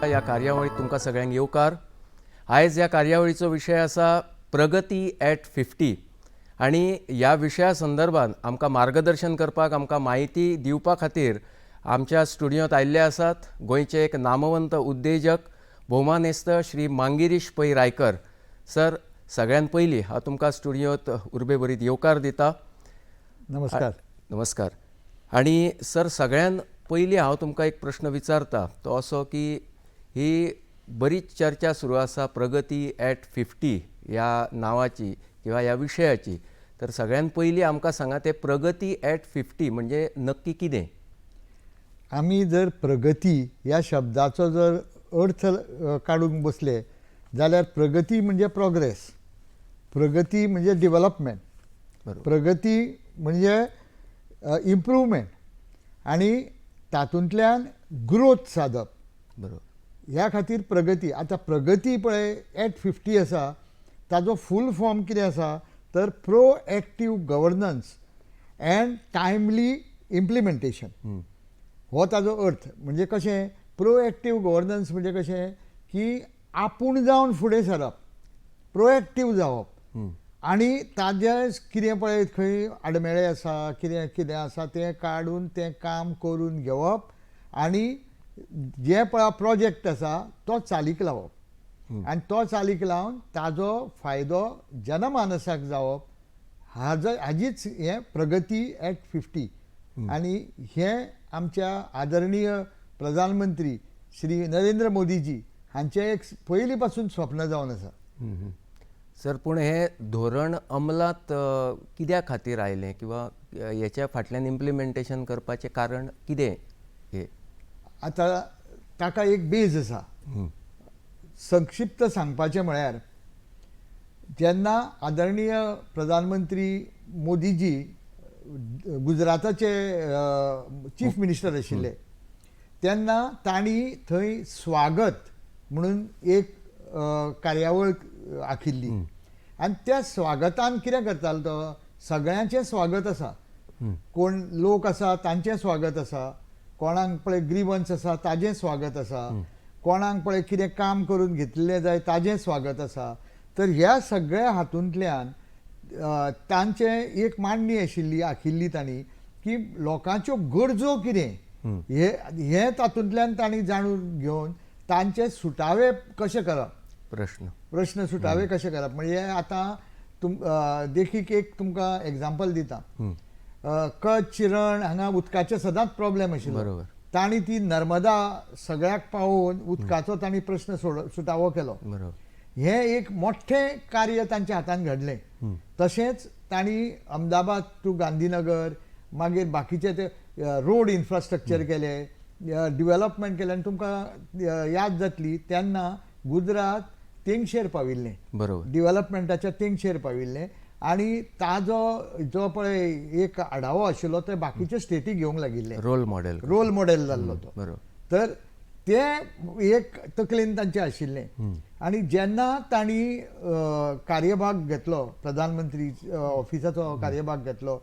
ह्या कार्यावळीत तुमकां सगळ्यांक येवकार. आयज ह्या कार्यावळीचो विशय आसा प्रगती एट 50 आनी ह्या विशया संदर्भात आमकां मार्गदर्शन करपाक, आमकां म्हायती दिवपा खातीर आमच्या स्टुडियोंत आयिल्ले आसात गोंयचे एक नामवंत उद्देजक भोवमानेस्त श्री मांगिरीश पै रायकर सर. सगळ्यात पयलीं हांव तुमकां स्टुडियोंत उर्बेभरीत येवकार दिता. नमस्कार. नमस्कार. आनी सर, सगळ्यात पयलीं हांव तुमकां एक प्रश्न विचारता तो असो की ही बरीच चर्चा सुरू आसा प्रगती एट 50 ह्या नांवाची किंवा ह्या विशयाची, तर सगळ्यात पयलीं आमकां सांगा, ते प्रगती एट 50 म्हणजे नक्की कितें? आमी जर प्रगती ह्या शब्दाचो जर अर्थ काडूंक बसले जाल्यार प्रगती म्हणजे प्रोग्रेस, प्रगती म्हणजे डिवलपमेंट, प्रगती म्हणजे इम्प्रूवमेंट आनी तातूंतल्यान ग्रोथ सादप. ह्या खातीर प्रगती. आतां प्रगती पळय एट 50 आसा, ताजो फूल फॉर्म कितें आसा तर proactive governance and timely implementation हो ताजो अर्थ. म्हणजे कशें, प्रोएक्टीव गव्हर्नन्स म्हणजे कशें की आपूण जावन फुडें सरप, प्रोएक्टीव जावप आनी ताजे कितें पळय खंय आडमेळे आसा, कितें कितें आसा तें काडून तें काम करून घेवप आनी जे पळय प्रोजेक्ट आसा तो चालीक लावप आनी तो चालीक लावन ताजो फायदो जनमानसाक जावप, हाजो हाजीच हें प्रगती एट 50. आनी हें आमच्या आदरणीय प्रधानमंत्री श्री नरेंद्र मोदीजी हांचें एक पयलीं पासून स्वप्न जावन आसा. सर, पूण हें धोरण अंमलांत कित्या खातीर आयलें किंवा हेच्या फाटल्यान इम्प्लिमेंटेशन करपाचें कारण कितें हें? आतां ताका एक बेज आसा. संक्षिप्त सांगपाचें म्हळ्यार, जेन्ना आदरणीय प्रधानमंत्री मोदीजी गुजराताचे चीफ मिनिस्टर आशिल्ले तेन्ना तांणी थंय स्वागत म्हणून एक कार्यावळ आखिल्ली आनी त्या स्वागतान कितें करतालो तो, सगळ्यांचें स्वागत आसा, कोण लोक आसा तांचें स्वागत आसा, कोणाक पळय ग्रीवन्स आसा ताजें स्वागत आसा, कोणाक पळय कितें काम करून घेतिल्लें जाय ताजें स्वागत आसा. तर ह्या सगळ्या हातूंतल्यान तांचें एक मांडणी आशिल्ली आखिल्ली तांणी की लोकांच्यो गरजो कितें हे हें तातूंतल्यान तांणी जाणून घेवन तांचे सुटावे कशे करप, प्रश्न सुटावे कशे करप. म्हणजे आतां देखीक एक तुमकां एग्जाम्पल दिता, कच्छ रण हांगा उदकाचे सदांच प्रॉब्लेम आशिल्लो, तांणी ती नर्मदा सगळ्याक पावोवन उदकाचो तांणी प्रश्न सुटावो केलो. हें एक मोठें कार्य तांच्या हातान घडलें. तशेंच तांणी अहमदाबाद टू गांधीनगर, मागीर बाकीचे ते रोड इन्फ्रास्ट्रक्चर केले, डिवेलपमेंट केलें. आनी तुमकां याद जातली तेन्ना गुजरात तेंगशेर पाविल्लें, डिवेलपमेंटाच्या तेंगशेर पाविल्लें आनी ताजो जो पळय एक आढावो आशिल्लो ते बाकीचे स्टेटी घेवंक लागिल्ले, रोल मॉडेल, रोल मॉडेल जाल्लो तो. तर ते एक तकलेन तांचे आशिल्लें. आनी जेन्ना तांणी कार्यभाग घेतलो, प्रधानमंत्री ऑफिसाचो कार्यभाग घेतलो,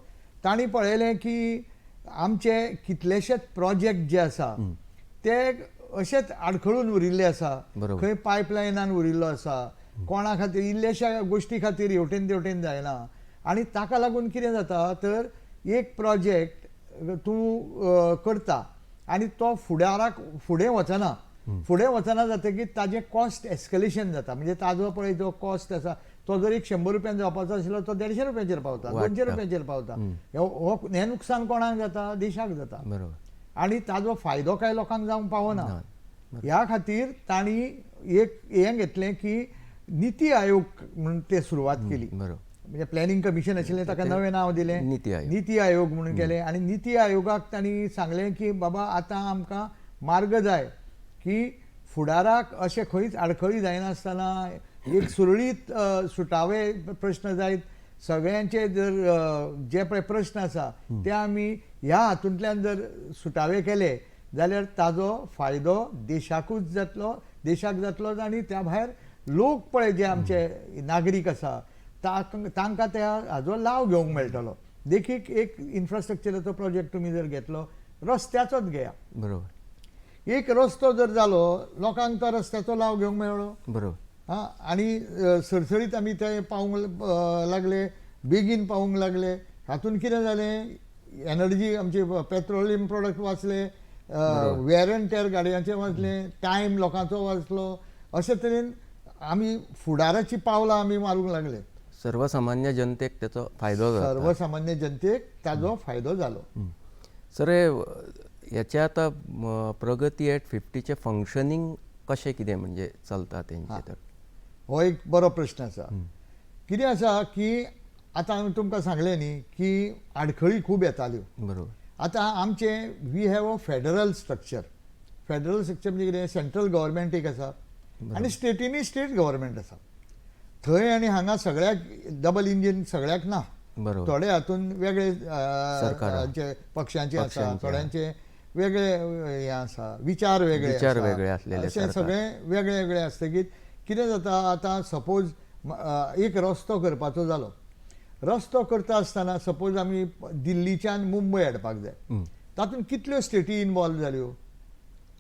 तांणी पळयलें की आमचे कितलेशेच प्रोजेक्ट जे आसा ते अशेच आडखळून उरिल्ले आसा, खंय पायपलायनान उरिल्लो आसा, कोणा खातीर इल्ल्याश्या गोश्टी खातीर हेवटेन तेवटेन जायना. आनी ताका लागून कितें जाता तर एक प्रोजेक्ट तूं करता आनी तो फुडाराक फुडें वचना, फुडें वचना जातकीर ताजें कॉस्ट एस्कलेशन जाता. म्हणजे ताजो पळय जो कॉस्ट आसा तो जर एक 100 रुपयान जावपाचो आशिल्लो तो 150 रुपयांचेर पावता, 200 रुपयांचेर पावता. हें नुकसान कोणाक जाता? देशाक जाता. आनी ताजो फायदो कांय लोकांक जावंक पावना. ह्या खातीर तांणी एक हें घेतलें की नीती आयोग म्हणून ते सुरवात केली. म्हणजे प्लॅनिंग कमिशन आशिल्लें ताका नवें नांव दिलें, नीती आयोग, नीती आयोग म्हणून केलें. आनी नीती आयोगाक तांणी सांगलें की बाबा आतां आमकां मार्ग जाय की फुडाराक अशें खंयच आडखळी जायनासतना एक सुरळीत सुटावे प्रश्न जायत, सगळ्यांचे जर जे पळय प्रश्न आसा ते आमी ह्या हातूंतल्यान जर सुटावे केले जाल्यार ताजो फायदो देशाकूच जातलो, देशाक जातलो आनी त्या भायर लोक पळय जे आमचे नागरीक आसा तांकां त्या हाजो लाव घेवंक मेळटलो. देखीक एक इन्फ्रास्ट्रक्चराचो प्रोजेक्ट तुमी जर घेतलो, रस्त्याचोच घेया, बरोबर, एक रस्तो जर जालो, लोकांक तो रस्त्याचो लाव घेवंक मेळ्ळो. आं, आनी सडसडीत आमी ते पावूंक लागले, बेगीन पावूंक लागले. हातून कितें जालें, एनर्जी आमची पेट्रोलियम प्रोडक्ट वाचले, वेर एंड टेर गाडयांचे वाचले, टायम लोकांचो वाचलो. अशे तरेन आमी फुडाराची पावलां आमी मारूंक लागले. सर्वसामान्य जनतेक त्याचो फायदो जाता. सर्वसामान्य जनतेक ताजो फायदो जालो. सर, हेचे आतां प्रगती एट 50चें फंक्शनींग कशें कितें म्हणजे चलता तेंचें तर? हो एक बरो प्रश्न आसा. कितें आसा की आतां हांवें तुमकां सांगलें न्ही की आडखळी खूब येताल्यो. आतां आमचें we have a federal structure. Federal structure म्हणजे कितें, सेंट्रल गव्हर्मेंट एक आसा आनी स्टेटींनी स्टेट गव्हर्मेंट आसा. थंय आनी हांगा सगळ्याक डबल इंजीन सगळ्याक ना. थोडे हातून वेगळे सरकार. हांचे पक्षांचे आसा, पक्षांचे. थोड्यांचे वेगळे हे आसा, विचार वेगळे विचार आसा. वेगळे आसलेले अशे सरकार. सगळे वेगळे वेगळे आसतकीर कितें जाता, आतां सपोज एक रस्तो करपाचो जालो, रस्तो करता आसतना सपोज आमी दिल्लीच्यान मुंबय हाडपाक जाय, तातूंत कितल्यो स्टेटी इनवॉल्व जाल्यो,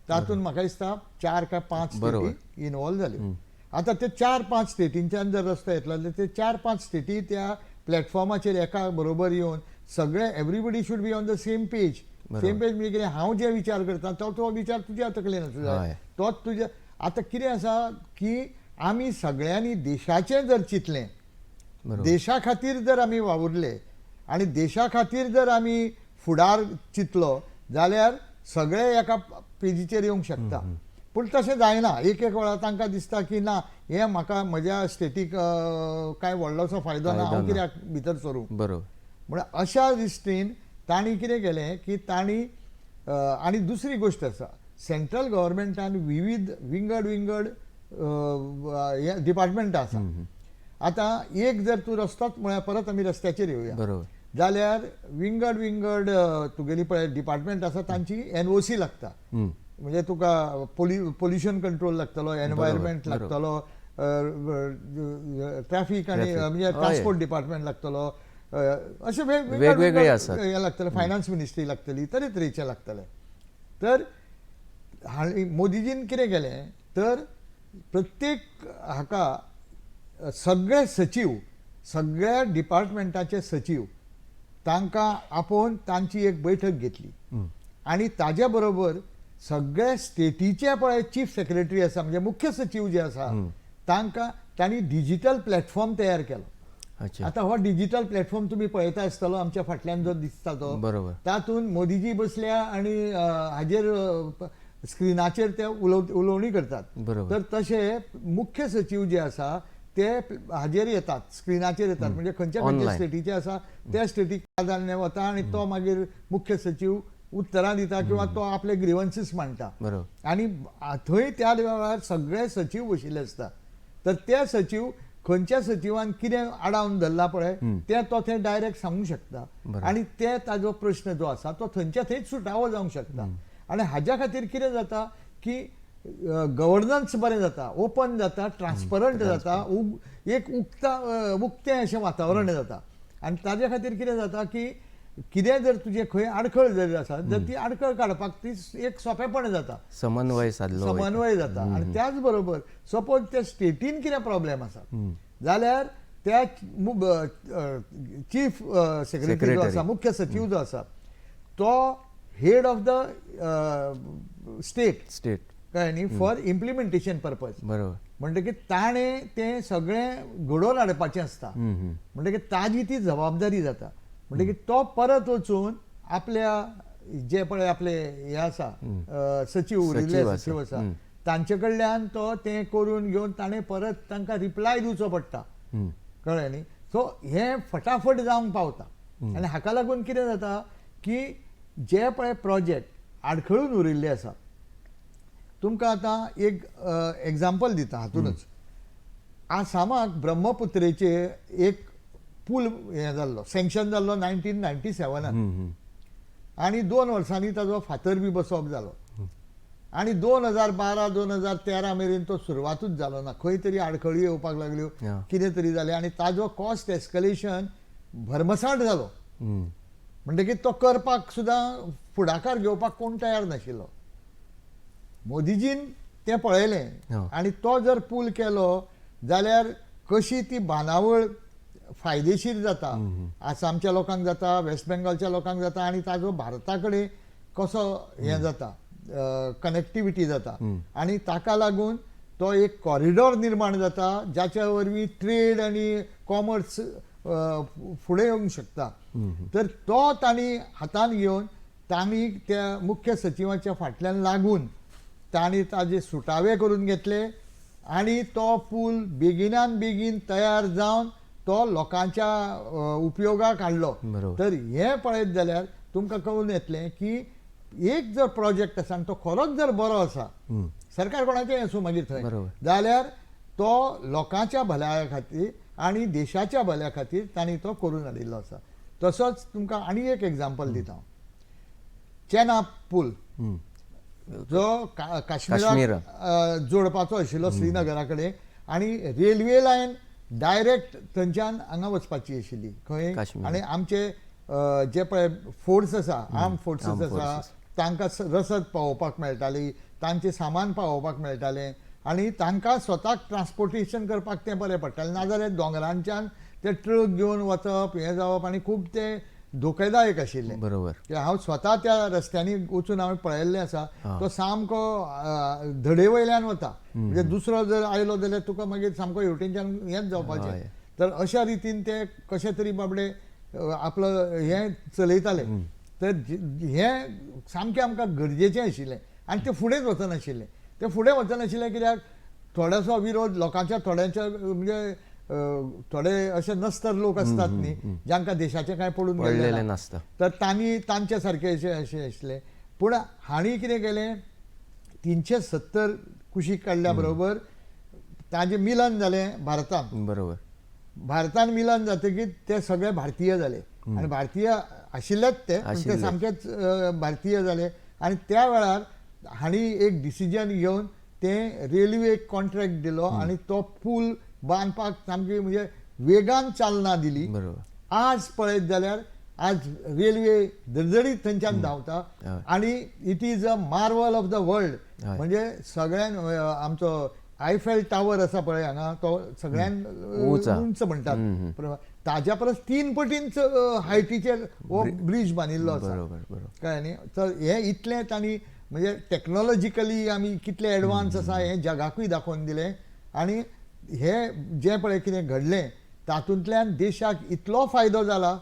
तातूंत म्हाका दिसता 4 काय 5 स्टेटी इनवॉल्व जाल्यो. आतां ते 4-5 स्टेटींच्यान जर रस्तो येतलो जाल्यार ते 4-5 स्टेटी त्या प्लॅटफॉर्माचेर एका बरोबर येवन सगळे everybody should be on the same page. Same page म्हणजे कितें, हांव जे विचार करता तो तो विचार तुज्या तकलेन आसूं जाय, तोच तुज्या. आतां कितें आसा की आमी सगळ्यांनी देशाचें जर चिंतलें, देशा खातीर जर आमी वावुरले आनी देशा खातीर जर आमी फुडार चिंतलो जाल्यार सगळे एका पेजीचेर येवंक शकता. पूण तशें जायना. एक एक वेळार तांकां दिसता की ना, हें म्हाका म्हज्या स्टेटीक कांय व्हडलोसो फायदो ना, हांव कित्याक भितर सरूं. म्हळ्यार अशा दृश्टीन तांणी कितें केलें की तांणी आनी दुसरी गोश्ट आसा, सेंट्रल गव्हर्मेंटान विविध विंगड विंगड हे डिपार्टमेंटां आसा. आतां एक जर तूं रस्तोच म्हळ्यार परत आमी रस्त्याचेर येवया जाल्यार विंगड विंगड तुगेली पळय डिपार्टमेंट आसा तांची NOC लागता. म्हणजे तुका पोल्युशन कंट्रोल लागतलो, एनवायरमेंट लागतलो, ट्रॅफिक आनी म्हणजे ट्रान्सपोर्ट डिपार्टमेंट लागतलो, अशे वेगवेगळे आसात. हे लागतले, फायनान्स मिनिस्ट्री लागतली, तरेतरेचे लागतले. तर हांणी मोदीजीन कितें केलें तर प्रत्येक हाका सगळे सचीव, सगळ्या डिपार्टमेंटाचे सचीव तांकां आपोवन तांची एक बैठक घेतली आनी ताज्या बरोबर सगळे स्टेटीचे पळय चीफ सेक्रेटरी आसा, म्हणजे मुख्य सचीव जे आसा तांकां तांणी डिजिटल प्लॅटफॉर्म तयार केलो. आतां हो डिजिटल प्लॅटफॉर्म तुमी पळयता आसतलो, आमच्या फाटल्यान जो दिसता तो. तातूंत मोदीजी बसल्या आनी हाजेर स्क्रिनाचेर ते उलोवणी करतात. तर तशे मुख्य सचीव जे आसा ते हाजेर येतात, स्क्रिनाचेर येतात, म्हणजे खंयच्या खंयच्या स्टेटीचे आसा त्या स्टेटीक प्राधान्य वता आनी तो मागीर मुख्य सचीव उत्तरां दिता किंवा तो आपले ग्रिवन्सीस मांडटा. आनी थंय त्या वेळार सगळे सचीव बशिल्ले आसता. तर ते सचीव खंयच्या सचिवान कितें आडावन धरला पळय ते तो थंय डायरेक्ट सांगूंक शकता आनी ते ताजो प्रश्न जो आसा तो थंयच्या थंयच सुटावो जावंक शकता. आनी हाज्या खातीर कितें जाता की गवर्नन्स बरें जाता, ओपन जाता, ट्रान्सपरंट जाता, एक उक्तें अशें वातावरण जाता. आनी ताज्या खातीर कितें जाता की कितें जर तुजें खंय आडखळ जर आसा जर ती आडखळ काडपाक ती एक सोंपेपण जाता, समन्वय सादलो, समन्वय जाता. आनी त्याच बरोबर सपोज त्या स्टेटीन कितें प्रॉब्लेम आसा जाल्यार त्या चीफ सेक्रेटरी जो आसा, मुख्य सचीव जो आसा तो head of the state कळ्ळें न्ही, फॉर इम्प्लिमेंटेशन पर्पज. म्हणटकीर ताणें तें सगळें घडोवन हाडपाचें आसता, म्हणटकीर ताजी ती जबाबदारी जाता. म्हणटकीर तो परत वचून आपल्या जे पळय आपले हे आसा सचीव उरिल्ले सचीव आसा तांचे कडल्यान तो तें करून घेवन ताणें परत तांकां रिप्लाय दिवचो पडटा, कळ्ळें न्ही. सो हें फटाफट जावंक पावता आनी हाका लागून कितें जाता की जे पळय प्रोजेक्ट आडखळून उरिल्ले आसा, तुमकां आतां एक एग्जाम्पल दिता हातूनच. आसामाक ब्रह्मपुत्रेचे एक पूल हें जाल्लो, सँक्शन जाल्लो 1997 आनी 2 वर्सांनी ताजो फातर बी बसोवप जालो आनी 2012 2013 मेरेन तो सुरवातूच जालो ना, खंय तरी आडखळी येवपाक लागल्यो, कितें तरी जालें आनी ताजो कॉस्ट एस्कलेशन भरमसाट जालो. म्हणटकीर तो करपाक सुद्दां फुडाकार घेवपाक कोण तयार नाशिल्लो. मोदीजीन तें पळयलें आनी तो जर पूल केलो जाल्यार कशी ती बांदावळ फायदेशीर जाता, आसामच्या लोकांक जाता, वेस्ट बेंगॉलच्या लोकांक जाता आनी ताजो भारता कडेन कसो हें जाता, कनेक्टिविटी जाता आनी ताका लागून तो एक कॉरिडॉर निर्माण जाता जाच्या वरवीं ट्रेड आनी कॉमर्स फुडें येवंक शकता. तर तो तांणी हातान घेवन तांणी त्या मुख्य सचिवाच्या फाटल्यान लागून तांणी ताजे सुटावे करून घेतले आनी तो पूल बेगिनान बेगीन तयार जावन तो लोकांच्या उपयोगाक हाडलो. तर हें पळयत जाल्यार तुमकां कळून येतलें की एक जर प्रोजेक्ट आसा आनी तो खरोच जर बरो आसा, सरकार कोणाचें आसूं मागीर थंय, जाल्यार तो लोकांच्या भल्या खातीर आनी देशाच्या भल्या खातीर तांणी तो करून हाडिल्लो आसा. तसोच तुमकां आनी एक एग्जाम्पल दिता हांव, चेनाब पूल जो काश्मीराक जोडपाचो आशिल्लो श्रीनगरा कडेन आनी रेल्वे लायन डायरेक्ट थंयच्यान हांगा वचपाची आशिल्ली खंय, आनी आमचे जे पळय फोर्स आसा, आर्म फोर्सीस आसा, तांकां रसद पावोवपाक मेळटाली, तांचें सामान पावोवपाक मेळटालें आनी तांकां स्वताक ट्रान्सपोर्टेशन करपाक तें बरें पडटालें. नाजाल्यार दोंगरांच्यान ते ट्रक घेवन वचप हें जावप आनी खूब तें धोकेदायक आशिल्लें. बरोबर, हांव स्वता त्या रस्त्यांनी वचून हांवें पळयल्लें आसा, तो सामको धडे वयल्यान वता, म्हणजे दुसरो जर आयलो जाल्यार तुका मागीर सामको हेवटेनच्यान हेंच जावपाचें. तर अशा रितीन ते कशें तरी बाबडे आपलो हें चलयताले. तर हें सामकें आमकां गरजेचें आशिल्लें आनी तें फुडेंच वचनाशिल्लें. तें फुडें वचनाशिल्लें कित्याक थोडोसो विरोध लोकांच्या, थोड्यांच्या म्हणजे थोडे अशे नस्तर लोक आसतात न्ही जांकां देशाचें कांय पडून गेल्लें नासता, तर तांणी तांच्या सारके अशें अशें आसलें. पूण हांणी कितें केलें, 370 कुशीक काडल्या बरोबर ताजें मिलन जालें भारतान. बरोबर, भारतान मिलन जातकीर ते सगळे भारतीय जाले आनी भारतीय आशिल्लेच ते, ते सामकेच भारतीय जाले. आनी त्या वेळार हांणी एक डिसिजन घेवन ते रेल्वे कॉन्ट्रॅक्ट दिलो आनी तो पूल बांदपाक सामकी म्हणजे वेगान चालना दिली. आज पळयत जाल्यार आज रेल्वे दरदरीत थंयच्यान धांवता आनी it is a marvel of the world. म्हणजे सगळ्यान आमचो आयफेल टावर आसा पळय हांगा, तो सगळ्यान उंच म्हणटात, ताज्या परस 3 पटीन हायटीचेर हो ब्रिज बांदिल्लो आसा. कळ्ळें न्ही. तर हें इतलें तांणी म्हणजे टॅक्नोलॉजिकली आमी कितले एडवान्स आसा हें जगाकूय दाखोवन दिलें. आनी हे जें पळय कितें घडलें तातूंतल्यान देशाक इतलो फायदो जाला.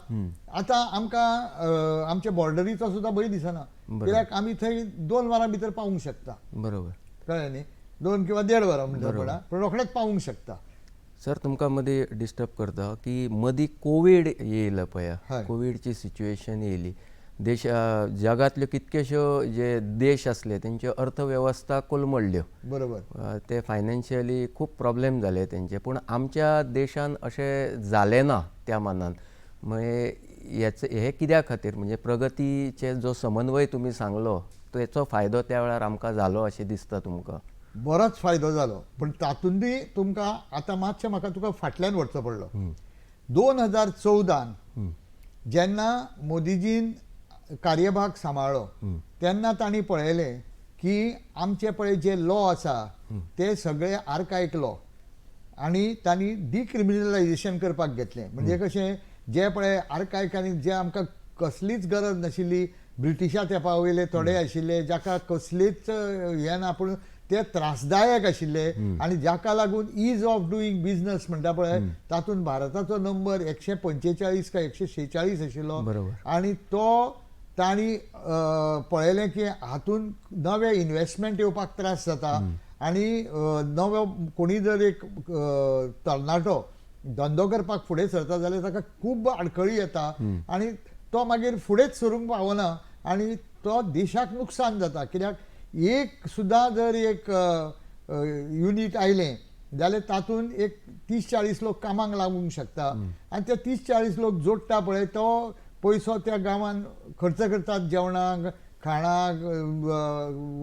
आतां आमकां आमच्या बॉर्डरीचो सुद्दां भंय दिसना, कित्याक आमी थंय 2 वरां भितर पावूंक शकता. बरोबर, कळ्ळें न्ही, 2 किंवा 1.5 वरां म्हणटा पळय, पूण रोखडेच पावूंक शकता. सर तुमकां मदीं डिस्टर्ब करता की मदीं कोवीड येयलो पळय, कोवीडची सिच्युएशन येयली, देश जगांतल्यो कितक्योश्यो जे देश आसले तेंच्यो अर्थवेवस्था कोलमडल्यो. बरोबर, ते फायनान्शियली खूब प्रॉब्लेम जाले तेंचे. पूण आमच्या देशान अशें जालें ना त्या मानान. मागीर हें कित्या खातीर, म्हणजे प्रगतीचे जो समन्वय तुमी सांगलो तेचो फायदो त्या वेळार आमकां जालो अशें दिसता तुमकां? बरोच फायदो जालो, पूण तातूंतय तुमकां आतां मातशें म्हाका तुका फाटल्यान व्हरचो पडलो. 2014 जेन्ना मोदीजीन कार्यभाग सांबाळ्ळो तेन्ना तांणी पळयलें की आमचे पळय जे लॉ आसा ते सगळे आर्कायक लॉ आनी तांणी डिक्रिमिनलायजेशन करपाक घेतलें. म्हणजे कशें, जे पळय आर्कायक आनी जे आमकां कसलीच गरज नाशिल्ली, ब्रिटिशा तेंपा वयले थोडे आशिल्ले जाका कसलीच हें ना, पूण ते त्रासदायक आशिल्ले आनी जाका लागून is of doing business म्हणटा पळय तातूंत भारताचो नंबर 145 काय 146 आशिल्लो. आनी तो तांणी पळयलें की हातूंत नवे इन्वेस्टमेंट येवपाक त्रास जाता आनी नवो कोणी जर एक तरणाटो धंदो करपाक फुडें सरता जाल्यार ताका खूब आडखळी येता आनी तो मागीर फुडेंच सरूंक पावना आनी तो देशाक नुकसान जाता. कित्याक एक सुद्दां जर एक युनीट आयलें जाल्यार तातूंत एक 30-40 लोक कामाक लागूंक शकता आनी ते 30-40 लोक जोडटा पळय तो पयसो त्या गांवान खर्च करतात जेवणाक, खाणाक,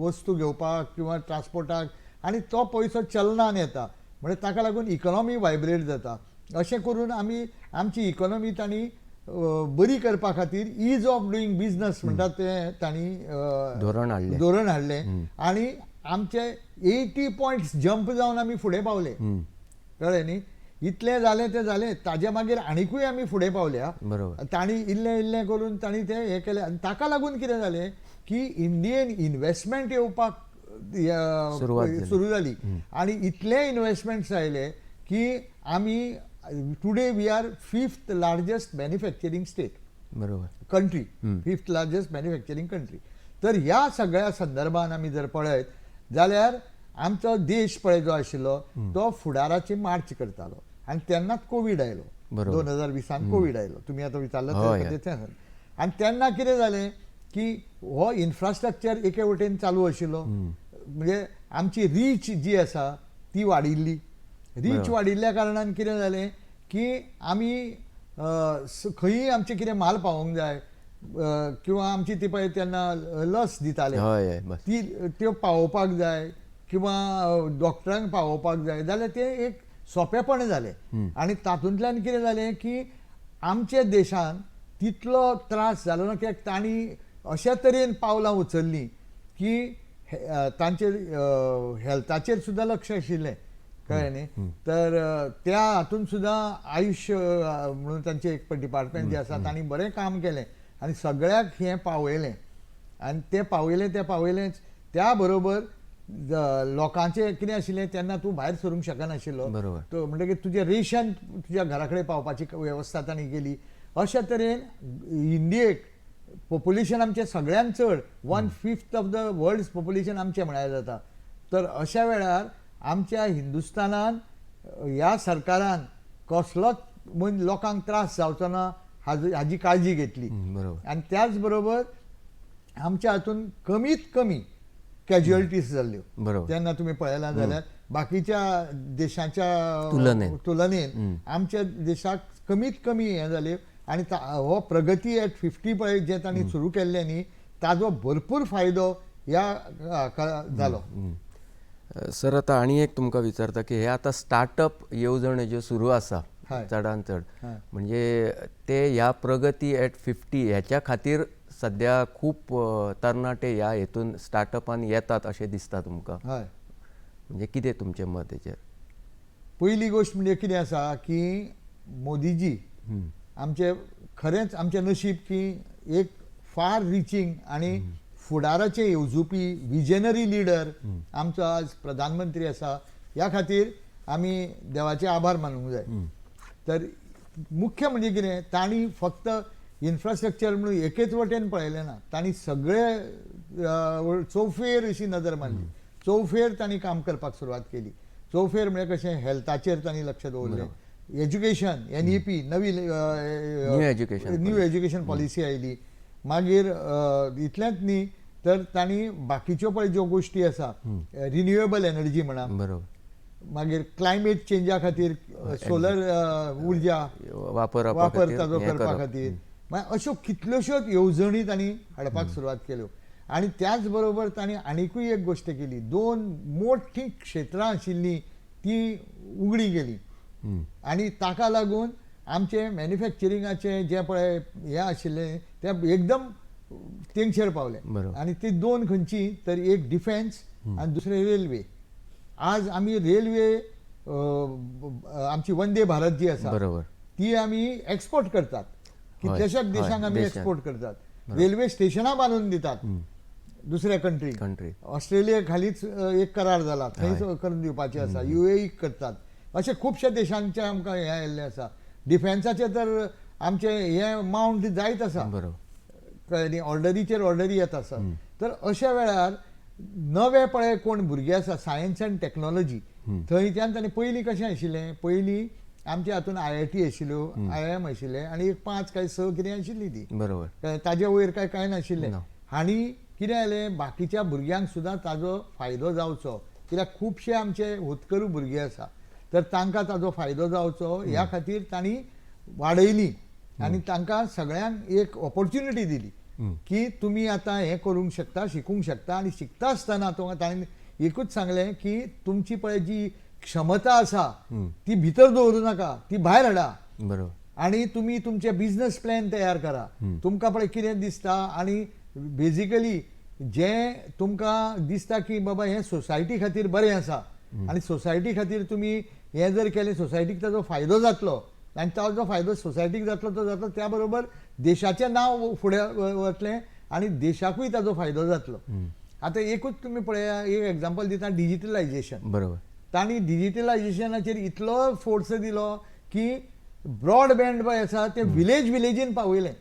वस्तू घेवपाक किंवा ट्रान्सपोर्टाक, आनी तो पयसो चलनान येता. म्हणजे ताका लागून इकॉनॉमी वायब्रेट जाता. अशें करून आमी आमची इकॉनॉमी तांणी बरी करपा खातीर is of doing business म्हणटात तें तांणी धोरण हाडलें आनी आमचे 80 पॉयंट्स जंप जावन आमी फुडें पावले. कळ्ळें न्ही? इतलें जालें तें जालें, ताजे मागीर आनिकूय आमी फुडें पावल्या. तांणी इल्लें इल्लें करून तांणी तें हें केलें आनी ताका लागून कितें जालें की इंडियन इन्वेस्टमेंट येवपाक सुरू जाली आनी इतले इन्वेस्टमेंट्स आयले की आमी today we are 5th largest manufacturing state. बरोबर. Country, 5th largest manufacturing country. तर ह्या सगळ्या संदर्भान आमी जर पळयत जाल्यार आमचो देश पळय जो आशिल्लो तो फुडाराची मार्च करतालो आनी तेन्नाच कोवीड आयलो. 2020 कोवीड आयलो, तुमी आतां विचारलं तें. आनी तेन्ना कितें जालें की हो इन्फ्रास्ट्रक्चर एके वटेन चालू आशिल्लो, म्हणजे आमची रीच जी आसा ती वाडिल्ली. रीच वाडिल्ल्या कारणान कितें जालें की आमी खंयी आमचें कितें म्हाल पावोवंक जाय किंवा आमची ती पळय तेन्ना लस दिताले ती त्यो पावोवपाक जाय किंवा डॉक्टरांक पावोवपाक जाय जाल्यार तें एक सोंपेपण जालें. आनी तातूंतल्यान कितें जालें की आमच्या देशान तितलो त्रास जालो ना, कित्याक तांणी अशा तरेन पावलां उचल्लीं की तांचे हेल्थाचेर सुद्दां लक्ष आशिल्लें. कळ्ळें न्ही? तर त्या हातून सुद्दां आयुश्य म्हणून तांचें एक डिपार्टमेंट जें आसा तांणी बरें काम केलें आनी सगळ्याक हें पावयलें. आनी तें पावयलें तें पावयलेंच, त्या बरोबर लोकांचें कितें आशिल्लें तेन्ना तूं भायर सरूंक शकनाशिल्लो, तो म्हणटकीर तुजें रेशन तुज्या घरा कडेन पावपाची वेवस्था तांणी केली. अशा तरेन इंडियेक पॉप्युलेशन आमचें सगळ्यांत चड, 1/5 ऑफ the world population आमचें म्हळ्यार जाता. तर अशा वेळार आमच्या हिंदुस्थानान ह्या सरकारान कसलोच लोकांक त्रास जावचो ना हाजी काळजी घेतली. आनी त्याच बरोबर आमच्या हातून कमीत कमी कॅज्युअलिटीज जाल्ल्यो. तेन्ना तुमी पळयलां जाल्यार बाकीच्या देशांच्या तुलनेन आमच्या देशाक कमीत कमी हें जालें. आनी हो प्रगती एट 50 पळय जें तांणी सुरू केल्लें न्ही ताजो भरपूर फायदो ह्या जालो. सर आतां आनी एक तुमकां विचारता की हे आतां स्टार्टअप येवजण ज्यो सुरू आसा चडान चड, म्हणजे ते ह्या प्रगती एट 50 ह्याच्या खातीर सद्या खूब तरणाटे ह्या हेतून स्टार्टअपान येतात अशें दिसता तुमकां? म्हणजे कितें तुमचें मत हेचेर? पयली गोश्ट म्हणजे कितें आसा की मोदीजी आमचे खरेंच आमचें नशीब की एक फार रिचींग आनी फुडाराचें येवजुपी विजनरी लिडर आमचो आज प्रधानमंत्री आसा. ह्या खातीर आमी देवाचे आभार मानूंक जाय. तर मुख्य म्हणजे कितें, तांणी फक्त इन्फ्रास्ट्रक्चर म्हणून एकेच वटेन पळयलें ना, तांणी सगळे चौफेर अशी नदर मारली. चौफेर तांणी काम करपाक सुरवात केली. चौफेर म्हणजे कशें, हेल्थाचेर तांणी लक्ष दवरलें, एज्युकेशन, NEP नवी न्यू एज्युकेशन पॉलिसी आयली. मागीर इतलेंच न्ही तर तांणी बाकीच्यो पळय ज्यो गोश्टी आसा, रिन्युएबल एनर्जी म्हणा, मागीर क्लायमेट चेंजा खातीर सोलर उर्जा वापर ताजो करपा खातीर, मागीर अश्यो कितल्योश्योच येवजणी तांणी हाडपाक सुरवात केल्यो. आनी त्याच बरोबर तांणी आनिकूय एक गोश्ट केली, दोन मोठी क्षेत्रां आशिल्लीं ती उगडी गेली आनी ताका लागून आमचें मॅन्युफॅक्चरिंगाचें जें पळय हें आशिल्लें तें एकदम तेंगशेर पावलें. आनी ती दोन खंयची तर एक डिफेन्स आनी दुसरें रेल्वे. आज आमी रेल्वे आमची वंदे भारत जी आसा ती आमी एक्सपोर्ट करतात, कितल्याशाच देशांक आमी एक्सपोर्ट करतात. रेल्वे स्टेशनां बांदून दितात दुसऱ्या कंट्री, ऑस्ट्रेलिया खालीच एक करार जाला थंयच करून दिवपाचें आसा, UAE करतात, अशे खुबश्या देशांचे आमकां हें आयिल्लें आसा. डिफेन्साचें तर आमचें हें मावंट जायत आसा, कळ्ळें, ऑर्डरीचेर ऑर्डरी येत आसा. तर अशा वेळार नवे पळय कोण भुरगे आसा सायन्स अँड टॅक्नोलॉजी थंयच्यान तांणी पयलीं कशें आशिल्लें, पयलीं आमच्या हातून IIT आशिल्ल्यो, IIM आशिल्लें आनी एक 5 काय 6 कितें आशिल्ली ती, बरोबर, ताजे वयर काय कांय नाशिल्लें. आनी कितें जालें, बाकीच्या भुरग्यांक सुद्दां ताजो फायदो जावचो, कित्याक खुबशे आमचे होतकरू भुरगे आसा, तर तांकां ताजो फायदो जावचो ह्या खातीर तांणी वाडयली आनी तांकां सगळ्यांक एक ऑपॉर्च्युनिटी दिली की तुमी आतां हें करूंक शकता, शिकूंक शकता. आनी शिकता आसतना तांणी एकूच सांगलें की तुमची पळय जी क्षमता आसा ती भितर दवरूं नाका, ती भायर हाडा, बरोबर, आनी तुमी तुमचे बिजनस प्लॅन तयार करा, तुमकां पळय कितें दिसता. आनी बेजिकली जें तुमकां दिसता की बाबा हें सोसायटी खातीर बरें आसा आनी सोसायटी खातीर तुमी हें जर केलें सोसायटीक ताजो फायदो जातलो आनी ताजो फायदो सोसायटीक जातलो तो जातलो, त्या बरोबर देशाचें नांव फुडें वतलें आनी देशाकूय ताजो फायदो जातलो. आतां एकूच तुमी पळया, एक एग्जाम्पल दिता, डिजिटलायजेशन. तांणी डिजिटलायजेशनाचेर इतलो फोर्स दिलो की ब्रॉडबँड पळय आसा ते विलेज विलेजीन पावयलें.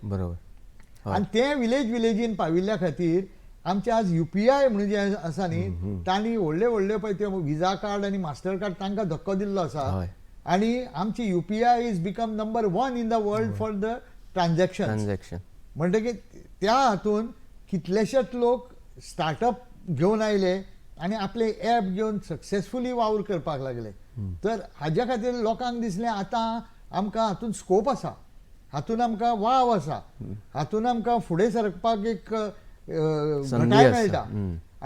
आनी तें विलेज विलेजीन पाविल्ल्या खातीर आमचे आज UPI म्हणून जें आसा न्ही, तांणी व्हडले व्हडले पळय ते विजा कार्ड आनी मास्टर कार्ड तांकां धक्को दिल्लो आसा. आनी आमची UPI is become number 1 in the world for the transaction. Transaction. म्हणटकीर त्या हातून कितलेशेच लोक स्टार्टअप घेवन आयले आनी आपले एप घेवन सक्सेसफुली वावर करपाक लागले. तर हाज्या खातीर लोकांक दिसलें आतां आमकां हातून स्कोप आसा, हातून आमकां वाव आसा, हातून आमकां फुडें सरपाक एक संदी घटाय आसा. मेळटा.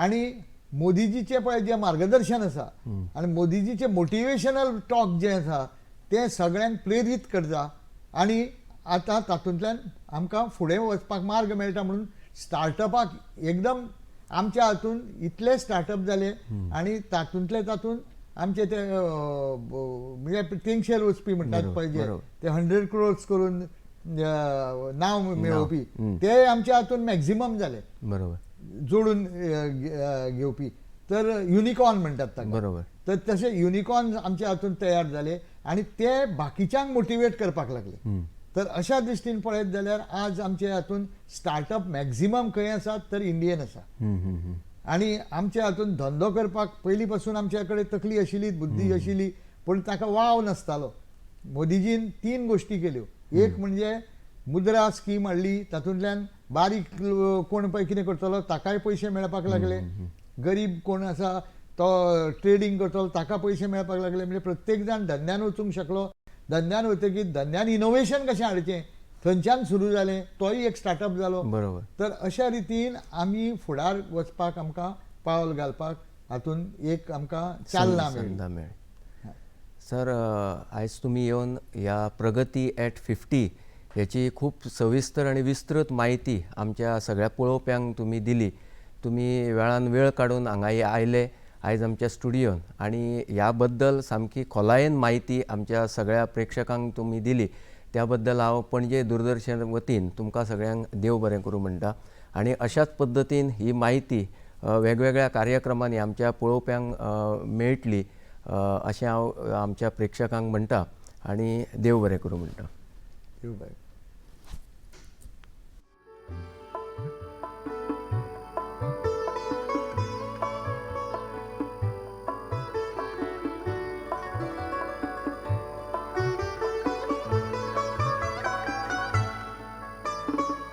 आनी मोदीजीचें पळय जें मार्गदर्शन आसा आनी मोदीजीचें मोटिवेशनल टॉक जें आसा तें सगळ्यांक प्रेरीत करता आनी आतां तातूंतल्यान आमकां फुडें वचपाक मार्ग मेळटा. म्हणून स्टार्टअपाक एकदम आमच्या हातून इतले स्टार्टअप जाले आनी तातूंतले तातूंत आमचे ते म्हणजे तेंगशेर वचपी म्हणटात पळय जे ते 100 क्रोर्स करून नांव मेळोवपी ते आमच्या हातून मॅक्झिमम जाले. जोडून घेवपी, तर युनिकॉर्न म्हणटात ताका. तर तशे युनिकॉर्न आमच्या हातून तयार जाले आनी ते बाकीच्यांक मोटिवेट करपाक लागले. तर अशा दृश्टीन पळयत जाल्यार आज आमच्या हातून स्टार्टअप मॅक्झिमम खंय आसात तर इंडियन आसा. आनी आमच्या हातून धंदो करपाक पयलीं पासून आमच्या कडेन तकली आशिल्ली, बुद्धी आशिल्ली, पूण ताका वाव नासतालो. मोदीजीन 3 गोश्टी केल्यो. एक म्हणजे मुद्रा स्कीम हाडली, तातूंतल्यान बारीक कोण पळय कितें करतलो ताकाय पयशे मेळपाक लागले, गरीब कोण आसा तो ट्रेडींग करतलो ताका पयशे मेळपाक लागले. म्हणजे प्रत्येक जाण धंद्यान वचूंक शकलो. धंद्यान वतकीर धंद्यान इनोवेशन कशें हाडचें थंयच्यान सुरू जालें, तोय एक स्टार्टअप जालो. तर अशा रितीन आमी फुडार वचपाक आमकां पावल घालपाक हातून एक आमकां चालना मेळ्ळी. संद मेळ्ळी. सर, आयज तुमी येवन ह्या प्रगती एट 50 हेची खूब सविस्तर आनी विस्तृत म्हायती आमच्या सगळ्या पळोवप्यांक तुमी दिली. तुमी वेळान वेळ काडून हांगा आयले आयज आमच्या स्टुडियोन आनी ह्या बद्दल सामकी खोलायेन म्हायती आमच्या सगळ्या प्रेक्षकांक तुमी दिली. त्या बद्दल हांव पणजे दूरदर्शन वतीन तुमकां सगळ्यांक देव बरें करूं म्हणटा. आनी अशाच पद्दतीन ही म्हायती वेगवेगळ्या कार्यक्रमांनी आमच्या पळोवप्यांक मेळटली अशें हांव आमच्या प्रेक्षकांक म्हणटा आनी देव बरें करूं म्हणटा. देव बरें.